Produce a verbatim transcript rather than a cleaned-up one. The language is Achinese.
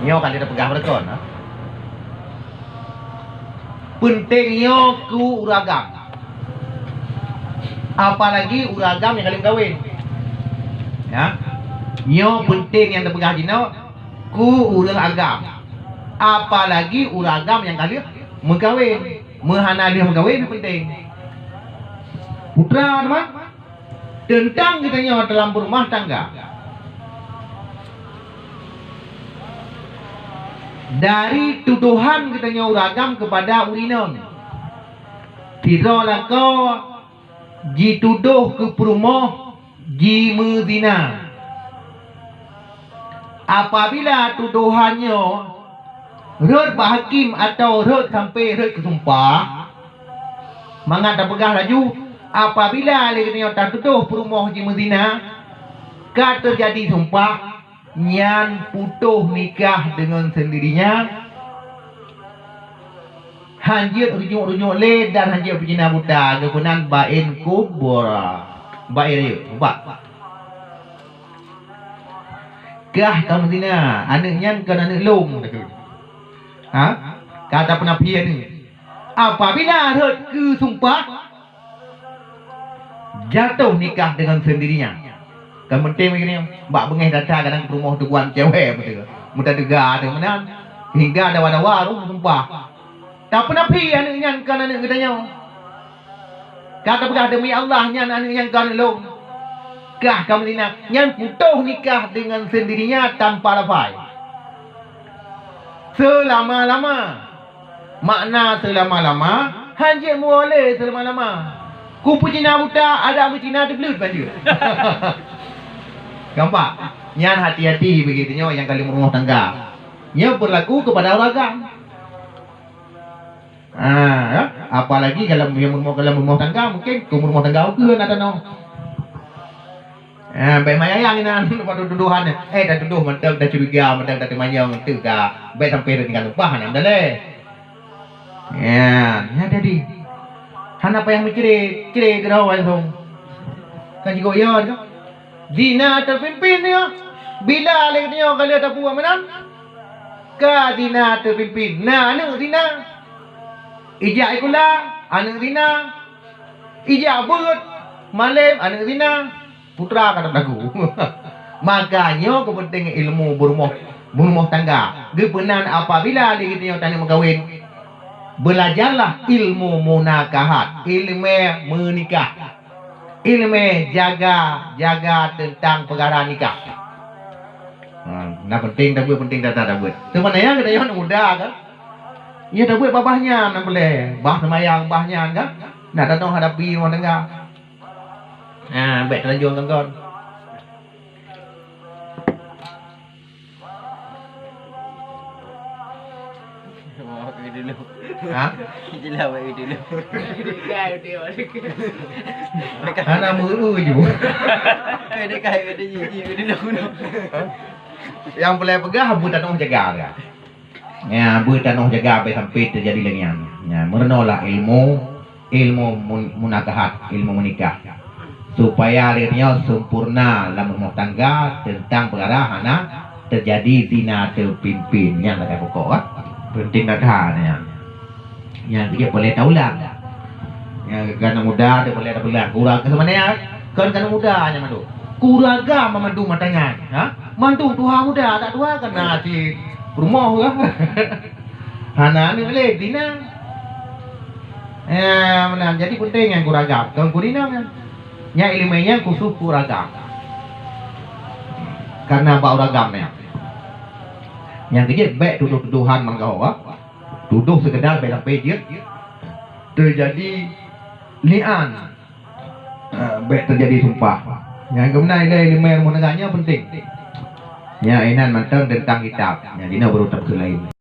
Nyoe ka lheueh tapeugah beureukon, ha? Peunteng nyoe keu ureueng agam. Apalagi ureueng agam nyang ka lheueh meukawen. Ya. Nyoe peunteng nyang tapeugah jinoe keu ureueng agam. Apalagi ureueng agam nyang ka lheueh meukawen. Meuhana lheueh meukawen peunteng. Putra, teuma? Teuntang geutanyoe dalam beurumah tangga. Dari tudohan geutanyoe ureueng agam keupada ureueng inong. Sidroe lakoe jitudoh keu peurumoh jimeuzina. Apabila tudohan nyoe rhot bak hakim atawa rhot sampoe rhot keu sumpah, mangat tapeugah laju, apabila lé geutanyoe tatudoh peurumoh jimeuzina, ka teujadi sumpah, nyan putôh nikah deungon seundirinya, hanjeuet runyok-runyok lé dan hanjeuet beuzina buta, geupeunan bain kubra. Bain rayeuk, ubak. Kah kameuzina, aneuk nyan kon aneuk lôn, takheun. Ha? Ka tapeunafi aneuk. Apabila rhot keu sumpah, jatuh nikah dengan sendirinya. Kan penting begini, bak beungéh data kadang peurumoh tubuan cewek beutôi. Meutateuga teuh meunan, hingga dawa-dawa roh sumpah. Tapeunafi aneuk nyan kon aneuk geutanyoe. Ka tapeugah, "Demi Allah, nyan aneuk nyan kon aneuk lôn." Kah kameuzina, nyan putôh nikah dengan sendirinya tanpa lafai. Seulama-lama. Makna seulama-lama, hanjeuet meuwoe lé seulama-lama. Kupeue Cina buta, adak meucina teubleuet ban jeuet. Nampak? Nyan hati-hati begitu nyoe nyang ka lheueh meurumoh tangga. Nyoe beurlaku keupada ureueng agam. Ah, ya. Apalagi kalau nyang meurumoh, kalau meurumoh tangga, mungkin keu meurumoh tangga ukeue na tanoh. Ah, bèk mayang inan, leupah tudohan. Eh, tatudoh mantong, tacuriga mantong, tateumanyong, teuh ka. Bèk sampai tinggai lumpah, hana meudalèh. Ya, nyan jadi. Hana payah meucre, cre keudroe langsung. Kan jigok yo tu. Zina teupimpin nyoe. Bila lé nyoe ka lheueh tapubuet meunan? Ka zina teupimpin. Na aneuk zina. Ijak sikula, aneuk zina. Ijak beuet, malém, aneuk zina. Putra ka teupelagu. Maka nyoe keupeuntengan ilmu beurumoh, beurumoh tangga. Geupeunan apabila lé geutanyoe taneuk meukawen, belajarlah ilmu munakahat, ileumèe meunikah, ileumèe jaga, jaga teuntang peukara nikah. Ha, na penting tabeuet, penting that-that tabeuet. Teuma na nyang geutanyoe aneuk muda kan? Iya tabeuet babah nyan, na peureulèe bah seumayang, bah nyan kan? Na tanoh hadapi rumoh tangga. Ah, bèk teulanjur ngon kon. Awak pergi dulu. Ha? Itulah, awak pergi dulu. Dekat, dekat. Hana meu-eu ju. Eh, dekat, dekat, dekat, dekat dulu. Nyang peureulèe peugah, beuet tanoh jaga, kan? Ya, beuet tanoh jaga bèk sampai teujadi lagèe nyan. Ya, meurunoe lah ilmu, ilmu mun-, munakahat, ilmu meunikah. Supaya lé nyoe sempurna lam rumoh tangga teuntang peukara hana teujadi zina teupimpin. Nyan lagèe pokok, ah. Penting that-that nyan. Nyan keuh peureulèe taulang. Nyang keuneuk muda, teupeuleueh-teupeuleueh. Kura-, keu seumanèe, kon keuneuk muda nyan mandum. Kura agam mandum mata nyan, ha? Mandum tuha muda, adak tuha kan na cit peurumoh ka. Hana aneuk lé, zina. Eh, meunan. Jadi penting nyan kura agam, kon kura inong nyan. Nyan ileumèe nyan khusus kura agam. Karena bak ureueng agam nyan. Nyang keujeuet bèk tudoh-tudohan meunan, ha? Tudoh seukeudar bèk sampai jeuet teujadi li'an. Ah, bèk teujadi sumpah. Nyang keunan ilèe ileumèe rumoh tangga nyoe penting. Nyan inan mantong teuntang kitab. Nyan jinoe baru tabeuet laén.